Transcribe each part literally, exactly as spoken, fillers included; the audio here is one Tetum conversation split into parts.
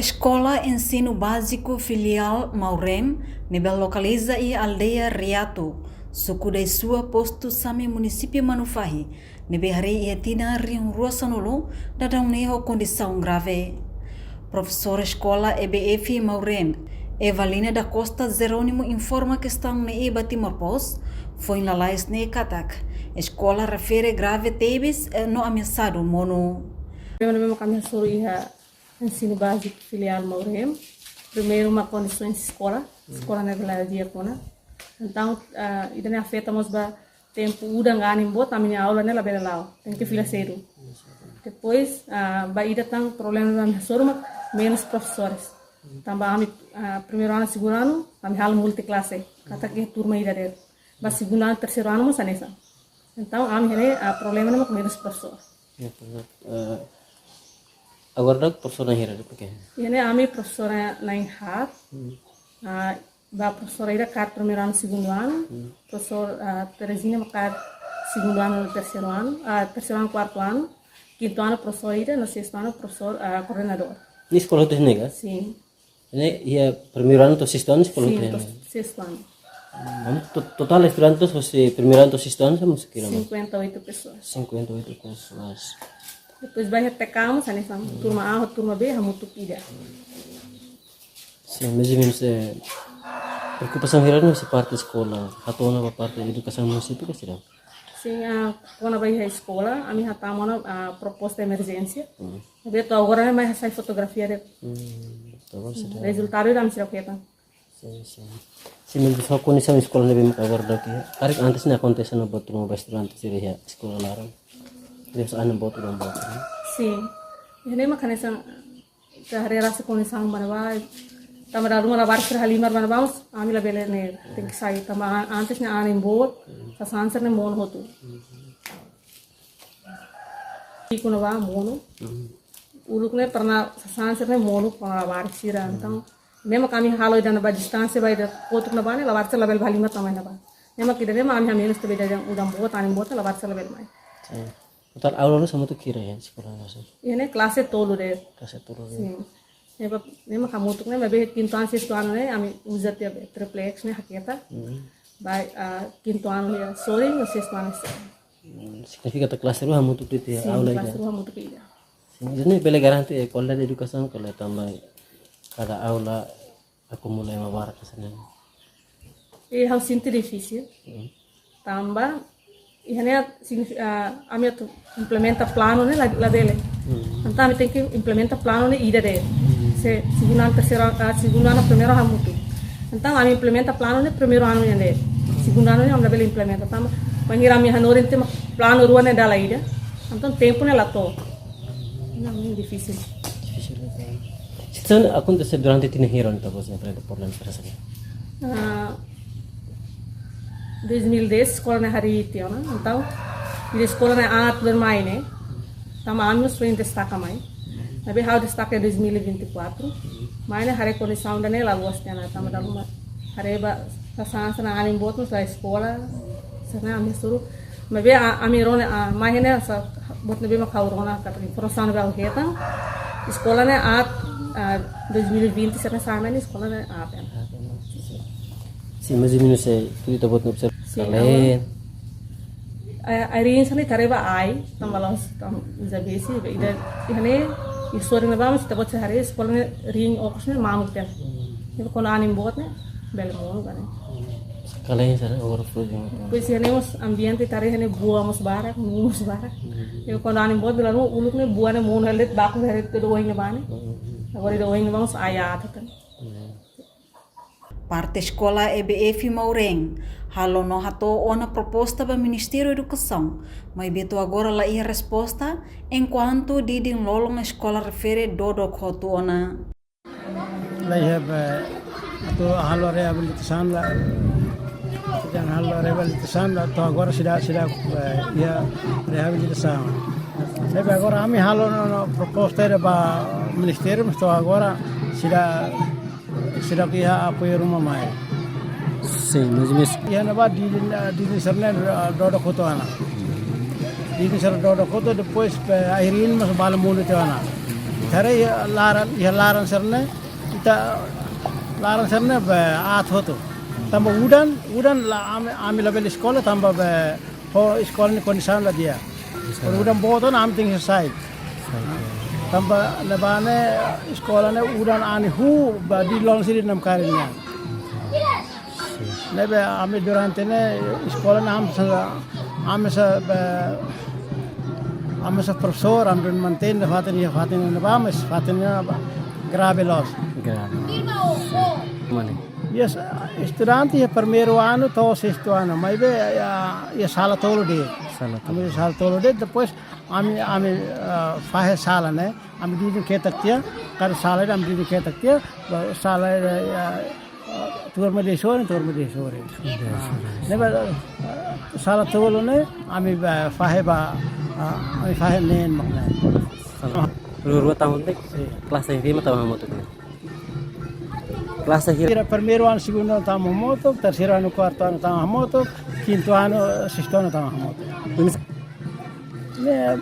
Eskola Ensinu Báziku Filiál Maureen, ne'ebé lokaliza iha aldeia Riatu, suku Daisua, postu Same, munisípiu Manufahi, ne'ebé harii iha tinan rihun rua sanulu, daudaun ne'e ho kondisaun grave. Profesór eskola E B F Maureen, Evalina da Costa Jerónimo, informa kestaun ne'e ba Timor Post foin lalais ne'e katak eskola refere grave tebes, eh, no ameasadu monu. Problema ne'ebé mak ami hasoru iha Ensinu Báziku Filiál Maureen. Primeiru mak kondisaun eskola, eskola ne'e la di'ak ona. Entaun, ah, ida-ne'e afeta mós ba tempu udan ka anin boot, ami-nia aula ne'e labele la'o, tenke fila sedu. Depois, ah, ba ida tan problema ne'ebé ami hasoru mak menus profesores. Tanba ami, ah, primeiru anu, segundu anu, ami halo multiklase, katak iha turma ida de'it. Ba segundu anu, terseiru anu mós hanesan. Entaun, ami iha ne'e, ah, problema ne'e mak menus profesór. Ya, betul. Eh, agora daudaun profesór na'in hira de'it, oke. Iha ne'e ami profesór na'in haat. Hmm. Ah, ba profesór ida kaer primeiru anu, segundu anu. Hmm. Profesór, ah, Terezinha mak kaer segundu anu, terseiru anu, ah, terseiru anu, kuartu anu. Kintu anu profesór ida, no sestu anu profesór, ah, koordenadór. Ne'e eskola hotu ne'e ka? Sin. Ne'e iha primeiru anu to'o sestu anu eskola hotu ne'e? Sin, to'o sestu anu. Hmm, to-, totál estudantes husi primeiru anu to'o sestu anu sama sekira? Cinquenta e oito pessoas. Cinquenta e oito pessoas. Depois ba iha T K mós hanesan, turma A ho turma B hamutuk ida. Sin, mais ou menus, eh, preokupasaun hira ne'e husi parte eskola, hato'o ona ba parte edukasaun munisípiu ka seidauk? Sin, ah, kona-ba iha eskola, ami hatama ona, ah, proposta emerjénsia. Hmm. Maibé to'o agora ne'e mai hasai fotografia de'it. Hmm, to'o agora seidauk. Rezultadu ida ami seidauk hetan. Sin, sin. Sin, maibé só kondisaun eskola ne'ebé mak agora daudaun. Karik antes ne'e akontese ona buat ruma ba estudante sira iha eskola laran. Depois anin boot, udan boot, ne'e? Sin. Iha ne'e mak hanesan ita haree rasik kondisaun ba ne'ebá, tanba dala ruma labarik sira halimar ba ne'ebá mós, ami labele ne'e, tenke sai, tanba an-, antes ne'e anin boot, sasán sira ne'e monu hotu. Iha ne'ebá monu. Uluk ne'e pernah sasán sira ne'e monu, pernah labarik sira, entaun. Ne'e mak ami halo ida-ne'ebá distánsia ba ida kotuk ne'ebá ne'e, labarik sira labele bá halimar tan ba ne'ebá. Ne'e mak ida-ne'e mak ami hamenus tebe ida udan boot, anin boot, labarik sira labele mai. Sin. Totál aula ne'e hamutuk hira iha eskola ne'e? Iha ne'e klase tolu de'it. Klase tolu de'it. Sin. Ne'ebá, ne'e mak hamutuk ne'e, maibé kintu anu, sestu anu ne'e, ami uza tiha be, triplex ne'e haketak. Hmm. Ba, ah, kintu anu ne'e sorin, no sestu anu sorin. Hmm, signifika katak klase rua hamutuk de'it iha aula ida? Sin, klase rua hamutuk ida. Sin, ne'e bele garante, eh, kualidade edukasaun, kalau tanba kada aula akumula ema barak ka seidauk? Eh, ha'u sente difisil. Hmm. Tanba, iha ne'e signif-, ah, ami atu implementa planu ne'e la, labele. Hmm. Entaun ami tenke implementa planu ne'e ida de'it. Hmm. Se segundu anu, terseiru, ah, segundu anu, primeiru hamutuk. Entaun ami implementa planu ne'e primeiru anu nian de'it. Segundu anu ne'e ami labele implementa. Tanba, bainhira ami hanorin tiha mak planu rua ne'e dala ida. Entaun tempu ne'e la to'o. Ne'e difisil. Difisil, betul. Situasaun akontese durante tinan hira ne'e, ita-boot sente problema sira hanesan ne'e? Ah, dois mil e dez eskola ne'e harii tiha ona, entaun, iha eskola ne'e aat tuir mai ne'e, tanba ami mós foin destaka mai. Maibé ha'u destaka dois mil e vinte e quatro, mai ne'e haree kondisaun ida-ne'e la loos tiha ona, tanba dala ruma haree ba sasán sira ne'e anin boot mós la eskola, sira ne'e ami hasoru. Maibé a, ami rona, ah, mai iha ne'e sa, buat ne'ebé mak ha'u rona katak informasaun ne'ebé ha'u hetan. Eskola ne'e aat, ah, dois mil e vinte sira ne'e sa'e mai ne'e eskola ne'e aat, ya. Sin, mais ou menus, eh, tuir ita-boot nia observasaun. Sin, kalen. Ah, air-in sira ne'e ita haree ba ai, tanba la'ós, tanba uza besi, be ida, iha ne'e, iha sorin ne'ebá mós ita-boot sira haree, eskola ne'e rin okos ne'e mamuk tiha ona. Hmm. Ne'ebé kuandu anin boot ne'e, bele monu ba ne'e. Kalen sira ne'e overflow de'it. Depois iha ne'e mós ambiente ita haree iha ne'e bua mós barak, nuu mós barak. Hmm. Ne'ebé kuandu anin boot dala ruma uluk ne'e bua ne'e monu hela de'it baku hela de'it ida oin ne'ebá ne'e. Hmm. Agora ida oin ne'ebá mós ai aat tiha ona. Hmm. Parte eskola E B F Maureen halo no hato'o ona proposta ba Ministériu Edukasaun, maibé to'o agora la iha resposta, enkuantu didin lolon eskola refere dodok hotu ona. La iha, eh, atu halo reabilitasaun la, atu halo reabilitasaun la, to'o agora seidauk, seidauk, eh, iha reabilitasaun. Ne'ebé agora ami halo no, no proposta ida ba ministériu, mas to'o agora seidauk, seidauk iha apoiu ruma mai. Sin, mais ou menus. Iha ne'ebá didin, didin sira ne'e, eh, dodok hotu ona. Didin sira dodok hotu, depois, eh, air-in mós balu monu tiha ona. Haree iha laran, iha laran sira-ne'e, ita laran sira-ne'e be aat hotu. Tanba udan, udan la ami, ami labele eskola tanba be ho eskola nia kondisaun la di'ak. Udan boot ona ami tenke sai. Tanba ne'ebá ne'e eskola ne'e udan anin huu ba di'ak loron sira namkari nian. Ne'ebé ami durante ne'e eskola ne'e ami sa, ami sa be, ami sa profesór, ami mantein ne'e fatin iha fatin ne'ebá, mas fatin ne'e ba grave loos. Grave. Mane. Yes, estudante iha primeiru anu to'o sestu anu, maibé iha, iha sala tolu de'it. Sala tolu. Ami sala tolu de'it, depois ami, ami, ah, fahe sala ne'e, ami di'ak ketak tiha, kada sala ami di'ak ketak tiha, ba sala, ah, ah, turma de sore, turma de sore. Ne'ebé, ah, sala tolu ne'e, ami ba fahe ba, ah, ami fahe neen mak ne'e. Sala. Rua-rua tama de'it? Sin. Klase rima tama hamutuk ne'e. Klase hira? Primeiru anu, segundu anu tama hamutuk, terseiru anu, kuartu anu tama hamutuk, kintu anu, sestu anu tama hamutuk. Ne'e,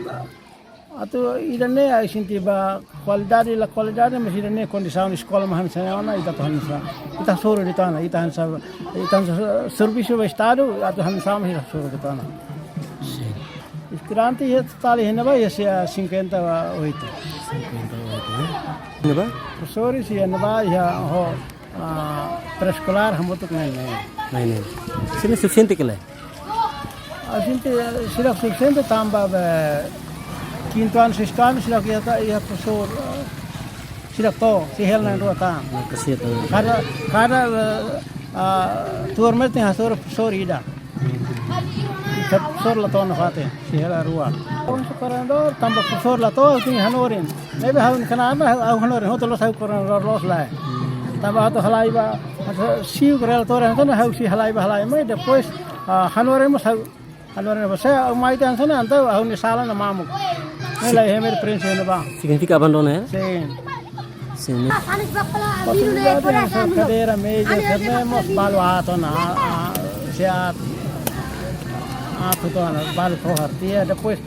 atu ida-ne'e, ai sente ba kualidade, la kualidade, mas ida-ne'e kondisaun eskola mak hanesan ne'e ona, ita atu hanesan. Ita hasoru de'it ona, ita hanesan, ita hanesan servisu ba Estadu, atu hanesan mak ita hasoru de'it ona. Sin. Estudante iha totál iha ne'ebá iha se, ah, cinquenta e oito. Cinquenta e oito, eh? Ne'ebá? Profesores iha ne'ebá iha ho, ah, pré-eskolár hamutuk na'in-neen. Na'in-neen. Sira-ne'e sufisiente ka lae? Ah, sente, sira sufisiente tanba be kintu anu, sestu anu, sira iha, iha profesór, ah, sira to'o, sei hela na'in-rua tan. Na'in-rua tan. Kada, kada, eh, ah, turma tenke hasoru profesór ida. Ita profesór la to'o nafatin, sei hela rua. Ha'u hanesan koordenadór, tanba profesór la to'o, ha'u tenke hanorin. Ne'ebé ha'u-nia knaar, ha'u hanorin, hotu loos ha'u koordenadór loos lae. Tanba atu halai ba, atu siu relatóriu, entaun ha'u sei halai ba, halai mai, depois, ah, hanorin mós ha'u, hanorin ba, se ha'u mai tiha hanesan ne'e, entaun ha'u-nia sala ne'e mamuk. Ne'e lae, ha'u-nia prinsípiu ne'ebá. Signifika abandona, eh? Sin. Sin, ne'e. Posibilidade hanesan kadeira, meza, sira-ne'e mós balu aat ona, ah, ah, se aat, aat hotu ona, balu tohar tiha, depois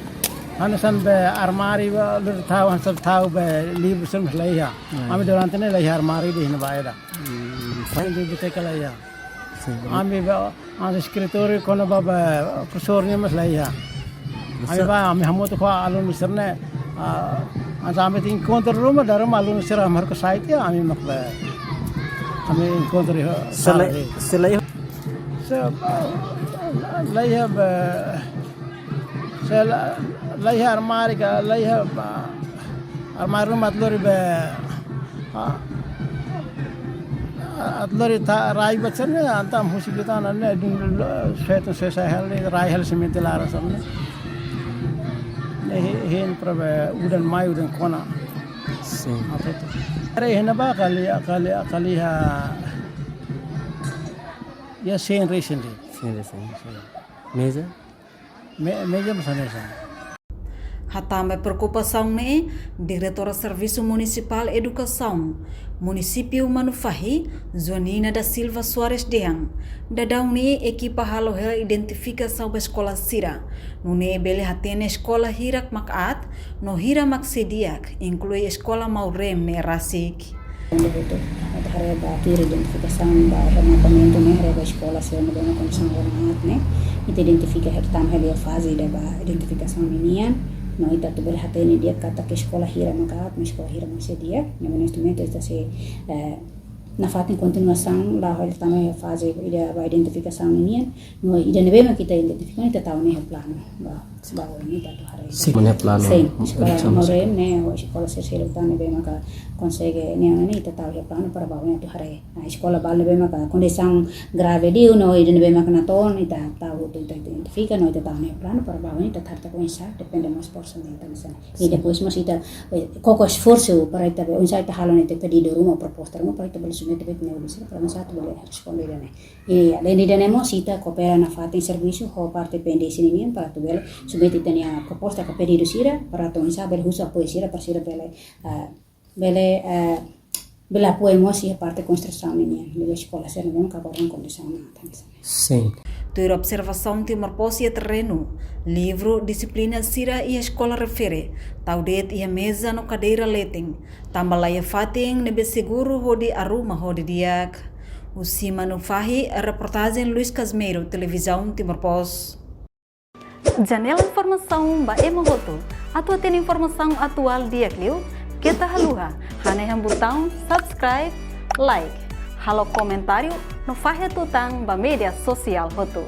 hanesan be armáriu, be, lori tau, hanesan tau be livru sira mós laiha. Hmm. Ami durante ne'e laiha armáriu ida iha ne'ebá ida. Hmm. Iha biblioteka laiha. Sin. Ami be, ami eskritóriu kona-ba be profesór nian mós laiha. Ami, sin, ba, ami hamutuk ho alunu sira-ne'e, ah, hanesan ami tenke enkontru ruma, dala ruma alunu sira mak haruka sai tiha, ami mak be, ami enkontru iha, se lae, sala de'it. Se lae. Se, ah, laiha be, se la, laiha armáriu ka, laiha, ah, armáriu ruma atu lori be, ah, ah, atu lori ta-, rai ba sira-ne'e, entaun husik liután ne'e, dun, lo, feto se sai hela, rai hela simente laran sira-ne'e. Ne'e he-, hein para be udan mai, udan kona. Sin. Apa itu? Haree iha ne'ebá kali, kali, kali ha. Ya, sein resin de'it. Sein resin. Sin. Meza? Me-, meza mós hanesan. Hatán ba preokupasaun ne'e, Diretora Servisu Munisipál Edukasaun Munisípiu Manufahi, Joanina da Silva Soares dehan, daudaun ne'e ekipa halo hela identifikasaun ba eskola sira, nune'e bele hatene eskola hirak mak aat, no hira mak sei di'ak, inklui eskola Maureen ne'e rasik. Entaun, ita haree ba tuir identifikasaun ba iha mapamentu ne'e, haree ba eskola sira ne'ebé mak kondisaun aat ne'e, ita identifika, ita tama iha faze ida ba identifikasaun ninian, no ita atu bele hatene di'ak katak eskola hira mak aat, no eskola hira mak sei di'ak, no neste momento ita sei, eh, nafatin kontinuasaun, la'o ita tama iha faze ida ba identifikasaun ninian, no ida ne'ebé mak ita identifika, ita tau ona iha planu. Ba, ba oin ita atu haree. Sin, mana planu? Sin, eskola Maureen ne'e, ho eskola sira seluk tan ne'ebé maka konsege ne'e, ne'e ita tau iha planu para ba oin atu haree. Ah, eskola balu ne'ebé maka kondisaun grave liu no ida ne'ebé maka natoon, ita tau, ita, ita identifika no ita tau ona iha planu para ba oin ita haree katak oinsá, depende mós orsamentu hanesan ne'e. I depois mós ita, eh, koko esforsu para ita be, oinsá ita halo ne'e, ita pedidu ruma, proposta ruma para ita bele submete ba ita-nia ulun sira para oinsá ita bele responde ida-ne'e. I além de ne'e mós ita koopera nafatin servisu ho parte P N D S ninian para atu bele submete ita-nia proposta ka pedidu sira para atu oinsá bele husu apoiu sira para sira bele, ah, bele, ah, bele apoiu mós iha parte konstrusaun ninian, liuliu eskola sira ne'ebé mak agora iha kondisaun aat hanesan ne'e. Sin. Tuir observasaun Timor Post iha terrenu, livru, dixiplina sira iha eskola refere tau de'it iha meza no kadeira leten, tanba laiha fatin ne'ebé seguru hodi arruma ho di'ak. Husi Manufahi, reportajen Luis Casimiro, Televizaun Timor Post. Janela informasaun ba ema hotu. Atu hatene informasaun atuál di'ak liu, keta haluha hanehan butaun subscribe, like, halo komentáriu no fahe tutan ba média sosiál hotu.